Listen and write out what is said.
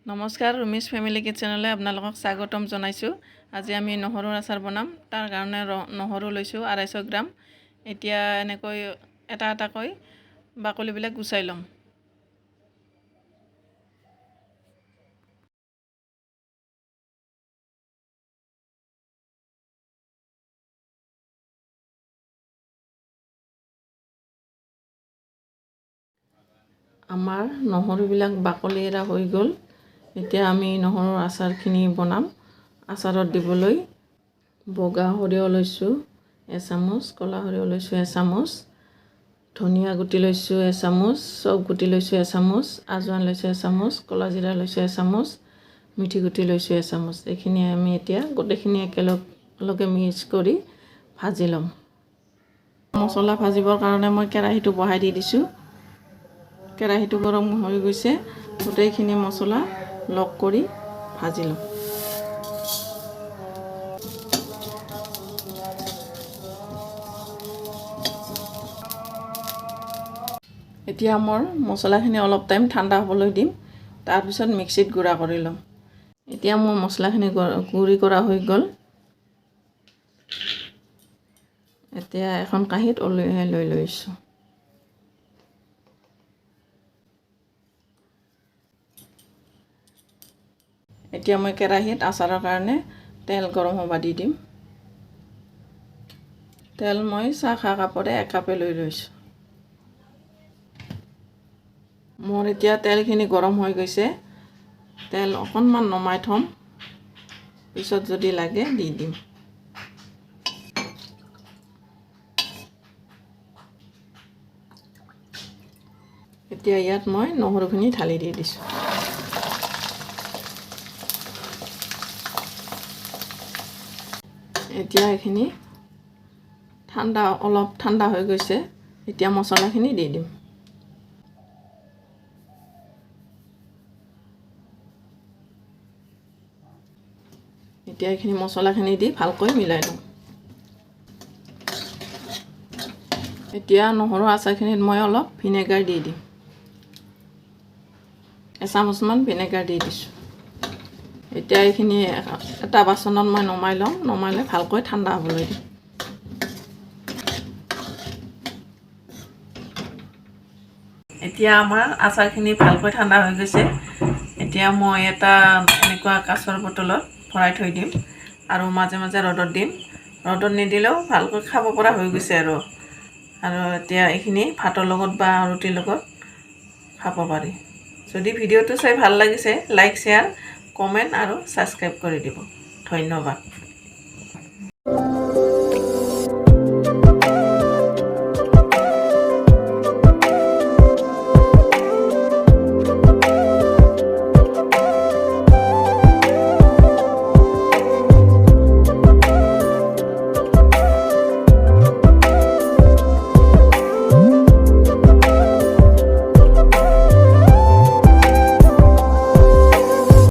নমস্কাৰ, ৰুমিজ ফেমিলি কিটচেনলৈ আপোনালোকক স্বাগতম জনাইছোঁ। আজি আমি নহৰুৰ আচাৰ বনাম। তাৰ কাৰণে নহৰু লৈছোঁ 250 গ্ৰাম। এতিয়া এনেকৈ এটা এটাকৈ বাকলিবিলাক গুচাই ল'ম। আমাৰ নহৰুবিলাক বাকলি এৰা হৈ গ'ল। এতিয়া আমি নহৰুৰ আচাৰখিনি বনাম। আচাৰত দিবলৈ বগা সৰিয়হ লৈছোঁ এচামুচ, ক'লা সৰিয়হ লৈছোঁ এচামুচ, ধনিয়া গুটি লৈছোঁ এচামুচ, চব গুটি লৈছোঁ এচামুচ, আজোৱান লৈছোঁ এচামুচ, ক'লা জিৰা লৈছোঁ এচামুচ, মিঠি গুটি লৈছোঁ এচামুচ। এইখিনি আমি এতিয়া গোটেইখিনি একেলগে মিক্স কৰি ভাজি ল'ম। মছলা ভাজিবৰ কাৰণে মই কেৰাহীটো বহাই দি দিছোঁ। কেৰাহীটো গৰম হৈ গৈছে। গোটেইখিনি মছলা লগ কৰি ভাজি ল'ম। এতিয়া মোৰ মছলাখিনি অলপ টাইম ঠাণ্ডা হ'বলৈ দিম, তাৰপিছত মিক্সিত গুড়া কৰি ল'ম। এতিয়া মোৰ মছলাখিনি গুড়ি কৰা হৈ গ'ল। এতিয়া এখন কাঁহীত উলিয়াই লৈ লৈছোঁ। এতিয়া মই কেৰাহীত আচাৰৰ কাৰণে তেল গৰম হ'ব দি দিম। তেল মই চাহ খোৱা কাপৰে একাপে লৈ লৈছোঁ। মোৰ এতিয়া তেলখিনি গৰম হৈ গৈছে। তেল অকণমান নমাই থ'ম, পিছত যদি লাগে দি দিম। এতিয়া ইয়াত মই নহৰুখিনি ঢালি দি দিছোঁ। এতিয়া এইখিনি ঠাণ্ডা, অলপ ঠাণ্ডা হৈ গৈছে। এতিয়া মছলাখিনি দি দিম। এতিয়া এইখিনি মছলাখিনি দি ভালকৈ মিলাই ল'ম। এতিয়া নহৰু আচাৰখিনিত মই অলপ ভিনেগাৰ দি দিম। এচামুচমান ভিনেগাৰ দি দিছোঁ। এতিয়া এইখিনি এটা বাচনত মই নমাই ল'ম। নমাই লৈ ভালকৈ ঠাণ্ডা হ'বলৈ দিম। এতিয়া আমাৰ আচাৰখিনি ভালকৈ ঠাণ্ডা হৈ গৈছে। এতিয়া মই এটা এনেকুৱা কাঁচৰ বটলত ভৰাই থৈ দিম আৰু মাজে মাজে ৰ'দত দিম। ৰ'দত নিদিলেও ভালকৈ খাব পৰা হৈ গৈছে। আৰু আৰু এতিয়া এইখিনি ভাতৰ লগত বা ৰুটিৰ লগত খাব পাৰি। যদি ভিডিঅ'টো চাই ভাল লাগিছে, লাইক, শ্বেয়াৰ, কমেণ্ট আৰু ছাবস্ক্ৰাইব কৰি দিব। ধন্যবাদ।